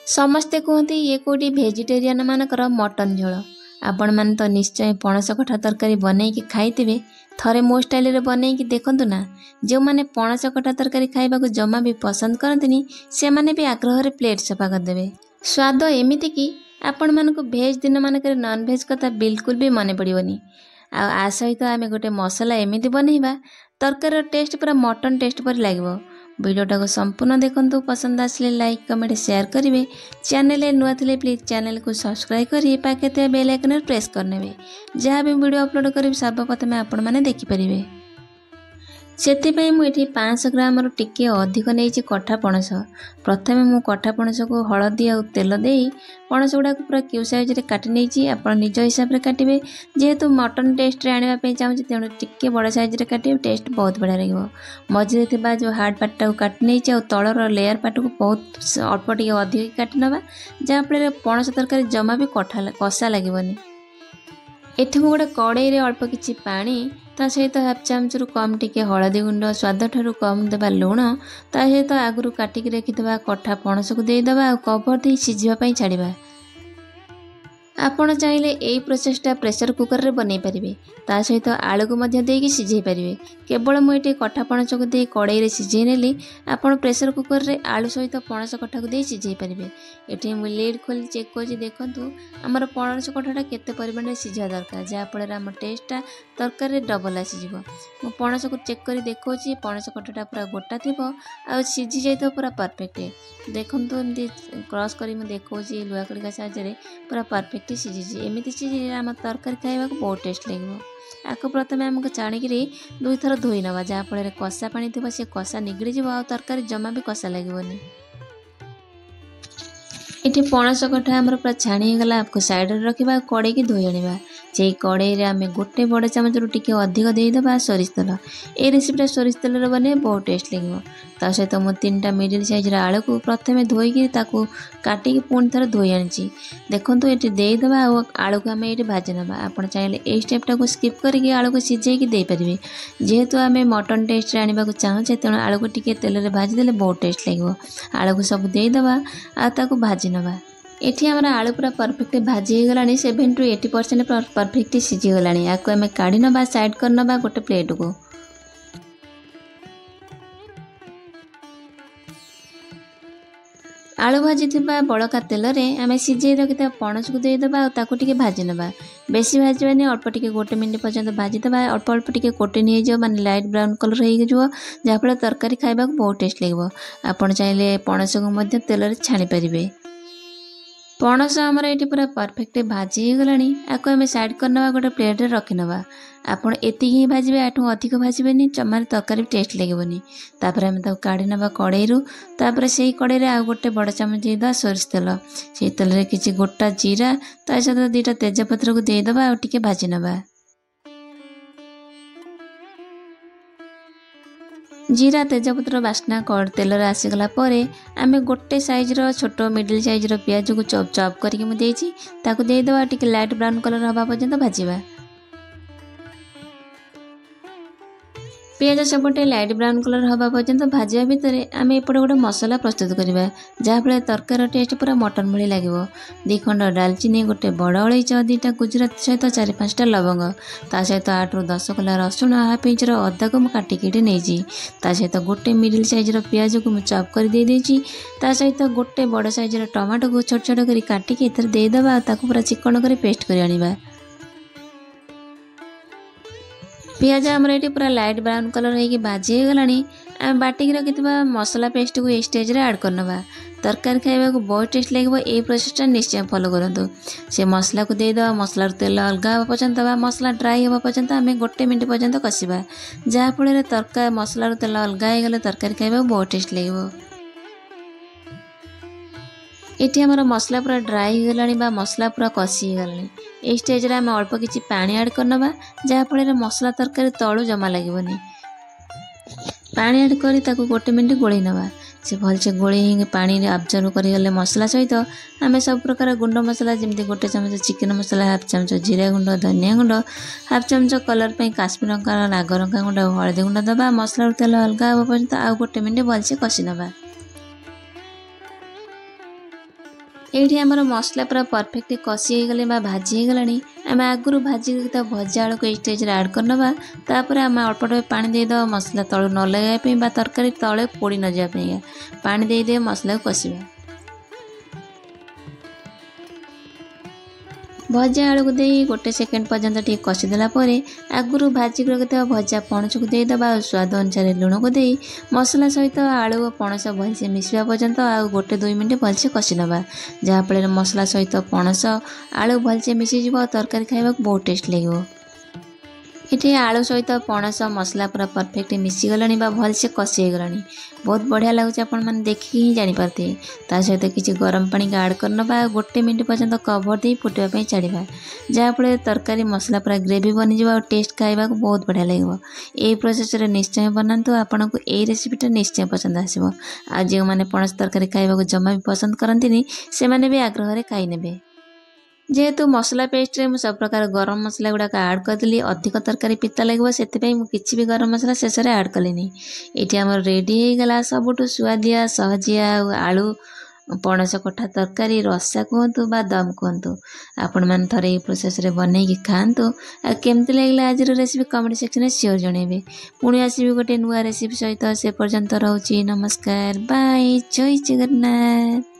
ସମସ୍ତେ କୁହନ୍ତି ଇଏ କେଉଁଠି ଭେଜିଟେରିଆନ୍ ମାନଙ୍କର ମଟନ୍ ଝୋଳ। ଆପଣମାନେ ତ ନିଶ୍ଚୟ ପଣସ କଠା ତରକାରୀ ବନେଇକି ଖାଇଥିବେ। ଥରେ ମୋ ଷ୍ଟାଇଲରେ ବନେଇକି ଦେଖନ୍ତୁ ନା। ଯେଉଁମାନେ ପଣସ କଠା ତରକାରୀ ଖାଇବାକୁ ଜମା ବି ପସନ୍ଦ କରନ୍ତିନି, ସେମାନେ ବି ଆଗ୍ରହରେ ପ୍ଲେଟ୍ ସଫା କରିଦେବେ। ସ୍ୱାଦ ଏମିତି କି ଆପଣମାନଙ୍କୁ ଭେଜ୍ ଦିନମାନଙ୍କରେ ନନଭେଜ୍ କଥା ବିଲକୁଲ ବି ମନେ ପଡ଼ିବନି। ଆଉ ଆ ସହିତ ଆମେ ଗୋଟେ ମସଲା ଏମିତି ବନେଇବା, ତରକାରୀର ଟେଷ୍ଟ ପୁରା ମଟନ୍ ଟେଷ୍ଟ ପରି ଲାଗିବ। ଭିଡ଼ିଓଟାକୁ ସମ୍ପୂର୍ଣ୍ଣ ଦେଖନ୍ତୁ। ପସନ୍ଦ ଆସିଲେ ଲାଇକ୍, କମେଣ୍ଟ, ସେୟାର କରିବେ। ଚ୍ୟାନେଲରେ ନୂଆ ଥିଲେ ପ୍ଲିଜ୍ ଚ୍ୟାନେଲକୁ ସବସ୍କ୍ରାଇବ୍ କରି ପାଖରେ ଥିବା ବେଲ୍ ଆଇକନରେ ପ୍ରେସ୍ କରିନେବେ। ଯାହା ବି ଭିଡ଼ିଓ ଅପଲୋଡ଼ କରିବି, ସର୍ବପ୍ରଥମେ ଆପଣମାନେ ଦେଖିପାରିବେ। ସେଥିପାଇଁ ମୁଁ ଏଠି 500 ଗ୍ରାମରୁ ଟିକିଏ ଅଧିକ ନେଇଛି କଠା ପଣସ। ପ୍ରଥମେ ମୁଁ କଠା ପଣସକୁ ହଳଦୀ ଆଉ ତେଲ ଦେଇ ପଣସ ଗୁଡ଼ାକୁ ପୁରା କ୍ୟୁ ସାଇଜରେ କାଟି ନେଇଛି। ଆପଣ ନିଜ ହିସାବରେ କାଟିବେ। ଯେହେତୁ ମଟନ୍ ଟେଷ୍ଟରେ ଆଣିବା ପାଇଁ ଚାହୁଁଛି, ତେଣୁ ଟିକିଏ ବଡ଼ ସାଇଜରେ କାଟିବେ, ଟେଷ୍ଟ ବହୁତ ବଢ଼ିଆ ଲାଗିବ। ମଝିରେ ଥିବା ଯେଉଁ ହାର୍ଡ଼ ପାର୍ଟଟାକୁ କାଟି ନେଇଛି ଆଉ ତଳର ଲେୟାର ପାର୍ଟକୁ ବହୁତ ଅଳ୍ପ ଟିକେ ଅଧିକ କାଟି ନେବା, ଯାହାଫଳରେ ପଣସ ତରକାରୀ ଜମା ବି କଠା କଷା ଲାଗିବନି। ଏଠି ମୁଁ ଗୋଟେ କଡ଼େଇରେ ଅଳ୍ପ କିଛି ପାଣି, ତା ସହିତ ହାଫ୍ ଚାମଚରୁ କମ୍ ଟିକେ ହଳଦୀ ଗୁଣ୍ଡ, ସ୍ୱାଦ ଠାରୁ କମ୍ ଦେବା ଲୁଣ, ତା ସହିତ ଆଗରୁ କାଟିକି ରଖିଥିବା କଠା ପଣସକୁ ଦେଇଦେବା ଆଉ କଭର ଦେଇ ସିଝିବା ପାଇଁ ଛାଡ଼ିବା। ଆପଣ ଚାହିଁଲେ ଏଇ ପ୍ରୋସେସଟା ପ୍ରେସର କୁକରରେ ବନେଇ ପାରିବେ, ତା ସହିତ ଆଳୁକୁ ମଧ୍ୟ ଦେଇକି ସିଝେଇ ପାରିବେ। କେବଳ ମୁଁ ଏଠି କଠା ପଣସକୁ ଦେଇ କଡ଼େଇରେ ସିଝେଇ ନେଲି। ଆପଣ ପ୍ରେସର କୁକରରେ ଆଳୁ ସହିତ ପଣସ କଠାକୁ ଦେଇ ସିଝେଇ ପାରିବେ। ଏଠି ମୁଁ ଲିଡ୍ ଖୋଲି ଚେକ୍ କରୁଛି। ଦେଖନ୍ତୁ, ଆମର ପଣସ କଠାଟା କେତେ ପରିମାଣରେ ସିଝିବା ଦରକାର, ଯାହାଫଳରେ ଆମ ଟେଷ୍ଟଟା ତରକାରୀରେ ଡବଲ୍ ଆସିଯିବ। ମୁଁ ପଣସକୁ ଚେକ୍ କରି ଦେଖାଉଛି। ପଣସ କଠାଟା ପୁରା ଗୋଟା ଥିବ ଆଉ ସିଝି ଯାଇଥିବ ପୁରା ପରଫେକ୍ଟ। ଦେଖନ୍ତୁ, ଏମିତି କ୍ରସ୍ କରି ମୁଁ ଦେଖାଉଛି ଲୁହା ଖଡ଼ିକା ସାହାଯ୍ୟରେ, ପୁରା ପରଫେକ୍ଟ ସିଝିଛି। ଏମିତି ସିଝିଲେ ଆମ ତରକାରୀ ଖାଇବାକୁ ବହୁତ ଟେଷ୍ଟ ଲାଗିବ। ଆକୁ ପ୍ରଥମେ ଆମକୁ ଚାଣିକିରି ଦୁଇଥର ଧୋଇ ନେବା, ଯାହାଫଳରେ କଷା ପାଣି ଥିବ, ସେ କଷା ନିଗିଡ଼ିଯିବ ଆଉ ତରକାରୀ ଜମା ବି କଷା ଲାଗିବନି। ଏଠି ପଣସ କଠା ଆମର ପୁରା ଛାଣି ହେଇଗଲା। ଆକୁ ସାଇଡ଼ରେ ରଖିବା, କଡ଼େଇକି ଧୋଇ ଆଣିବା। ସେଇ କଡ଼େଇରେ ଆମେ ଗୋଟେ ବଡ଼ ଚାମଚରୁ ଟିକେ ଅଧିକ ଦେଇଦେବା ସୋରିଷ ତେଲ। ଏଇ ରେସିପିଟା ସୋରିଷ ତେଲରେ ବନେଇଲେ ବହୁତ ଟେଷ୍ଟ ଲାଗିବ। ତା ସହିତ ମୁଁ 3ଟା ମିଡ଼ିଲ୍ ସାଇଜ୍ର ଆଳୁକୁ ପ୍ରଥମେ ଧୋଇକି ତାକୁ କାଟିକି ପୁଣି ଥରେ ଧୋଇ ଆଣିଛି। ଦେଖନ୍ତୁ, ଏଠି ଦେଇଦେବା ଆଉ ଆଳୁକୁ ଆମେ ଏଇଠି ଭାଜି ନେବା। ଆପଣ ଚାହିଁଲେ ଏଇ ଷ୍ଟେପ୍ଟାକୁ ସ୍କିପ୍ କରିକି ଆଳୁକୁ ସିଝେଇକି ଦେଇପାରିବେ। ଯେହେତୁ ଆମେ ମଟନ୍ ଟେଷ୍ଟରେ ଆଣିବାକୁ ଚାହୁଁଛେ, ତେଣୁ ଆଳୁକୁ ଟିକେ ତେଲରେ ଭାଜିଦେଲେ ବହୁତ ଟେଷ୍ଟ ଲାଗିବ। ଆଳୁକୁ ସବୁ ଦେଇଦେବା ଆଉ ତାକୁ ଭାଜି ନେବା। ଏଠି ଆମର ଆଳୁ ପୁରା ପରଫେକ୍ଟ ଭାଜି ହେଇଗଲାଣି, 7 ଟୁ 80% ପରଫେକ୍ଟ ସିଝିଗଲାଣି। ଆକୁ ଆମେ କାଢ଼ି ନେବା, ସାଇଡ଼୍ କରିନେବା ଗୋଟେ ପ୍ଲେଟ୍କୁ। ଆଳୁ ଭାଜିଥିବା ବଳକା ତେଲରେ ଆମେ ସିଝେଇ ରଖିଥିବା ପଣସକୁ ଦେଇଦେବା ଆଉ ତାକୁ ଟିକେ ଭାଜି ନେବା। ବେଶୀ ଭାଜିବାନି, ଅଳ୍ପ ଟିକେ ଗୋଟେ ମିନିଟ୍ ପର୍ଯ୍ୟନ୍ତ ଭାଜିଦେବା। ଅଳ୍ପ ଅଳ୍ପ ଟିକେ କୋଟିଂ ହେଇଯିବ, ମାନେ ଲାଇଟ୍ ବ୍ରାଉନ୍ କଲର୍ ହେଇଯିବ, ଯାହାଫଳରେ ତରକାରୀ ଖାଇବାକୁ ବହୁତ ଟେଷ୍ଟ ଲାଗିବ। ଆପଣ ଚାହିଁଲେ ପଣସକୁ ମଧ୍ୟ ତେଲରେ ଛାଣି ପାରିବେ। ପଣସ ଆମର ଏଇଠି ପୁରା ପରଫେକ୍ଟ ଭାଜି ହେଇଗଲାଣି। ଆକୁ ଆମେ ସାଇଡ଼୍ କରିନେବା, ଗୋଟେ ପ୍ଲେଟ୍ରେ ରଖିନେବା। ଆପଣ ଏତିକି ହିଁ ଭାଜିବେ, ଆଠୁ ଅଧିକ ଭାଜିବେନି, ଜମାରେ ତରକାରୀ ଟେଷ୍ଟ ଲାଗିବନି। ତାପରେ ଆମେ ତାକୁ କାଢ଼ି ନେବା କଡ଼େଇରୁ। ତାପରେ ସେଇ କଡ଼େଇରେ ଆଉ ଗୋଟେ ବଡ଼ ଚାମଚ ଦେଇଦେବା ସୋରିଷ ତେଲ। ସେଇ ତେଲରେ କିଛି ଗୋଟା ଜିରା, ତା ସହିତ 2ଟା ତେଜପତ୍ରକୁ ଦେଇଦେବା ଆଉ ଟିକେ ଭାଜି ନେବା। ଜିରା ତେଜପତ୍ର ବାସ୍ନା ତେଲରେ ଆସିଗଲା ପରେ ଆମେ ଗୋଟେ ସାଇଜ୍ର, ଛୋଟ ମିଡ଼ିଲ୍ ସାଇଜ୍ର ପିଆଜକୁ ଚପ୍ ଚପ୍ କରିକି ମୁଁ ଦେଇଛି, ତାକୁ ଦେଇଦେବା। ଟିକେ ଲାଇଟ୍ ବ୍ରାଉନ୍ କଲର୍ ହେବା ପର୍ଯ୍ୟନ୍ତ ଭାଜିବା। ପିଆଜ ସେପଟେ ଲାଇଟ୍ ବ୍ରାଉନ୍ କଲର୍ ହେବା ପର୍ଯ୍ୟନ୍ତ ଭାଜିବା ଭିତରେ ଆମେ ଏପଟେ ଗୋଟେ ମସଲା ପ୍ରସ୍ତୁତ କରିବା, ଯାହାଫଳରେ ତରକାରୀର ଟେଷ୍ଟ ପୁରା ମଟନ୍ ଭଳି ଲାଗିବ। 2 ଖଣ୍ଡ ଡାଲଚିନି, ଗୋଟେ ବଡ଼ ଅଳେଇଚ, 2ଟା ଗୁଜୁରାତି ସହିତ 4 5ଟା ଲବଙ୍ଗ, ତା ସହିତ 8ରୁ 10 କୋଲା ରସୁଣ, ହାଫ୍ ଇଞ୍ଚର ଅଦାକୁ ମୁଁ କାଟିକି ଏଠି ନେଇଛି। ତା ସହିତ ଗୋଟେ ମିଡ଼ିଲ୍ ସାଇଜ୍ର ପିଆଜକୁ ମୁଁ ଚପ୍ କରି ଦେଇଦେଇଛି। ତା ସହିତ ଗୋଟେ ବଡ଼ ସାଇଜ୍ର ଟମାଟୋକୁ ଛୋଟ ଛୋଟ କରି କାଟିକି ଏଥିରେ ଦେଇଦେବା ଆଉ ତାକୁ ପୁରା ଚିକଣ କରି ପେଷ୍ଟ କରି ଆଣିବା। ପିଆଜ ଆମର ଏଠି ପୁରା ଲାଇଟ୍ ବ୍ରାଉନ୍ କଲର୍ ହେଇକି ଭାଜି ହେଇଗଲାଣି। ଆମେ ବାଟିକି ରଖିଥିବା ମସଲା ପେଷ୍ଟକୁ ଏଇ ଷ୍ଟେଜ୍ରେ ଆଡ଼୍ କରିନେବା। ତରକାରୀ ଖାଇବାକୁ ବହୁତ ଟେଷ୍ଟ ଲାଗିବ। ଏଇ ପ୍ରୋସେସଟା ନିଶ୍ଚୟ ଫଲୋ କରନ୍ତୁ। ସେ ମସଲାକୁ ଦେଇଦେବା। ମସଲାରୁ ତେଲ ଅଲଗା ହେବା ପର୍ଯ୍ୟନ୍ତ ବା ମସଲା ଡ୍ରାଇ ହେବା ପର୍ଯ୍ୟନ୍ତ ଆମେ ଗୋଟେ ମିନିଟ୍ ପର୍ଯ୍ୟନ୍ତ କଷିବା, ଯାହାଫଳରେ ତରକାରୀ ମସଲାରୁ ତେଲ ଅଲଗା ହେଇଗଲେ ତରକାରୀ ଖାଇବାକୁ ବହୁତ ଟେଷ୍ଟ ଲାଗିବ। ଏଠି ଆମର ମସଲା ପୁରା ଡ୍ରାଇ ହେଇଗଲାଣି ବା ମସଲା ପୁରା କଷି ହେଇଗଲାଣି। ଏଇ ଷ୍ଟେଜ୍ରେ ଆମେ ଅଳ୍ପ କିଛି ପାଣି ଆଡ଼୍ କରିନେବା, ଯାହାଫଳରେ ମସଲା ତରକାରୀ ତଳୁ ଜମା ଲାଗିବନି। ପାଣି ଆଡ଼୍ କରି ତାକୁ ଗୋଟେ ମିନିଟ୍ ଗୋଳେଇ ନେବା। ସେ ଭଲସେ ଗୋଳେଇ ହେଇକି ପାଣିରେ ଆବଜର୍ବ କରିଗଲେ ମସଲା ସହିତ ଆମେ ସବୁ ପ୍ରକାର ଗୁଣ୍ଡ ମସଲା, ଯେମିତି ଗୋଟେ ଚାମଚ ଚିକେନ୍ ମସଲା, ହାଫ୍ ଚାମଚ ଜିରା ଗୁଣ୍ଡ, ଧନିଆ ଗୁଣ୍ଡ, ହାଫ୍ ଚାମଚ କଲର୍ ପାଇଁ କାଶ୍ମୀର ଲଙ୍କା, ରାଗ ଲଙ୍କା ଗୁଣ୍ଡ, ହଳଦୀ ଗୁଣ୍ଡ ଦେବା। ମସଲାରୁ ତେଲ ଅଲଗା ହେବା ପର୍ଯ୍ୟନ୍ତ ଆଉ ଗୋଟେ ମିନିଟ୍ ଭଲସେ କଷି ନେବା। ଏଇଠି ଆମର ମସଲା ପୁରା ପରଫେକ୍ଟ କଷି ହେଇଗଲେ ବା ଭାଜି ହେଇଗଲାଣି। ଆମେ ଆଗରୁ ଭାଜି ରଖିଥିବା ଭଜା ଆଳୁକୁ ଏଇ ଷ୍ଟେଜ୍ରେ ଆଡ଼୍ କରିନେବା। ତାପରେ ଆମେ ଅଳ୍ପ ଟିକେ ପାଣି ଦେଇଦେବା, ମସଲା ତଳୁ ନ ଲାଗିବା ପାଇଁ ବା ତରକାରୀ ତଳେ ପୋଡ଼ି ନଯିବା ପାଇଁକା ପାଣି ଦେଇଦେଇ ମସଲାକୁ କଷିବା। ଭଜା ଆଳୁକୁ ଦେଇ ଗୋଟେ ସେକେଣ୍ଡ ପର୍ଯ୍ୟନ୍ତ ଟିକେ କଷିଦେଲା ପରେ ଆଗରୁ ଭାଜିକି ରଖିଥିବା ଭଜା ପଣସକୁ ଦେଇଦେବା ଆଉ ସ୍ୱାଦ ଅନୁସାରେ ଲୁଣକୁ ଦେଇ ମସଲା ସହିତ ଆଳୁ ଓ ପଣସ ଭଲସେ ମିଶିବା ପର୍ଯ୍ୟନ୍ତ ଆଉ 1-2 ମିନିଟ୍ ଭଲସେ କଷି ନେବା, ଯାହାଫଳରେ ମସଲା ସହିତ ପଣସ ଆଳୁ ଭଲସେ ମିଶିଯିବ ଆଉ ତରକାରୀ ଖାଇବାକୁ ବହୁତ ଟେଷ୍ଟ ଲାଗିବ। ଏଠି ଆଳୁ ସହିତ ପଣସ ମସଲା ପୁରା ପରଫେକ୍ଟ ମିଶିଗଲାଣି ବା ଭଲସେ କଷି ହେଇଗଲାଣି। ବହୁତ ବଢ଼ିଆ ଲାଗୁଛି, ଆପଣମାନେ ଦେଖିକି ହିଁ ଜାଣିପାରୁଥିବେ। ତା ସହିତ କିଛି ଗରମ ପାଣିକି ଆଡ଼୍ କରିନେବା ଆଉ 1 ମିନିଟ୍ ପର୍ଯ୍ୟନ୍ତ କଭର୍ ଦେଇ ଫୁଟିବା ପାଇଁ ଛାଡ଼ିବା, ଯାହାଫଳରେ ତରକାରୀ ମସଲା ପୁରା ଗ୍ରେଭି ବନିଯିବ ଆଉ ଟେଷ୍ଟ ଖାଇବାକୁ ବହୁତ ବଢ଼ିଆ ଲାଗିବ। ଏଇ ପ୍ରୋସେସ୍ରେ ନିଶ୍ଚୟ ବନାନ୍ତୁ, ଆପଣଙ୍କୁ ଏଇ ରେସିପିଟା ନିଶ୍ଚୟ ପସନ୍ଦ ଆସିବ। ଆଉ ଯେଉଁମାନେ ପଣସ ତରକାରୀ ଖାଇବାକୁ ଜମା ବି ପସନ୍ଦ କରନ୍ତିନି, ସେମାନେ ବି ଆଗ୍ରହରେ ଖାଇନେବେ। ଯେହେତୁ ମସଲା ପେଷ୍ଟରେ ମୁଁ ସବୁ ପ୍ରକାର ଗରମ ମସଲା ଗୁଡ଼ାକ ଆଡ଼୍ କରିଦେଲି, ଅଧିକ ତରକାରୀ ପିତା ଲାଗିବ ସେଥିପାଇଁ ମୁଁ କିଛି ବି ଗରମ ମସଲା ଶେଷରେ ଆଡ଼୍ କଲିନି। ଏଇଠି ଆମର ରେଡ଼ି ହେଇଗଲା ସବୁଠୁ ସୁଆଦିଆ ସହଜିଆ ଆଉ ଆଳୁ ପଣସ କଠା ତରକାରୀ, ରସା କୁହନ୍ତୁ ବା ଦମ୍ କୁହନ୍ତୁ। ଆପଣମାନେ ଥରେ ଏଇ ପ୍ରୋସେସ୍ରେ ବନେଇକି ଖାଆନ୍ତୁ। ଆଉ କେମିତି ଲାଗିଲା ଆଜିର ରେସିପି କମେଣ୍ଟ ସେକ୍ସନରେ ସିଓର ଜଣାଇବେ। ପୁଣି ଆସିବି ଗୋଟେ ନୂଆ ରେସିପି ସହିତ, ସେ ପର୍ଯ୍ୟନ୍ତ ରହୁଛି। ନମସ୍କାର, ବାଏ, ଜୟ ଜଗନ୍ନାଥ।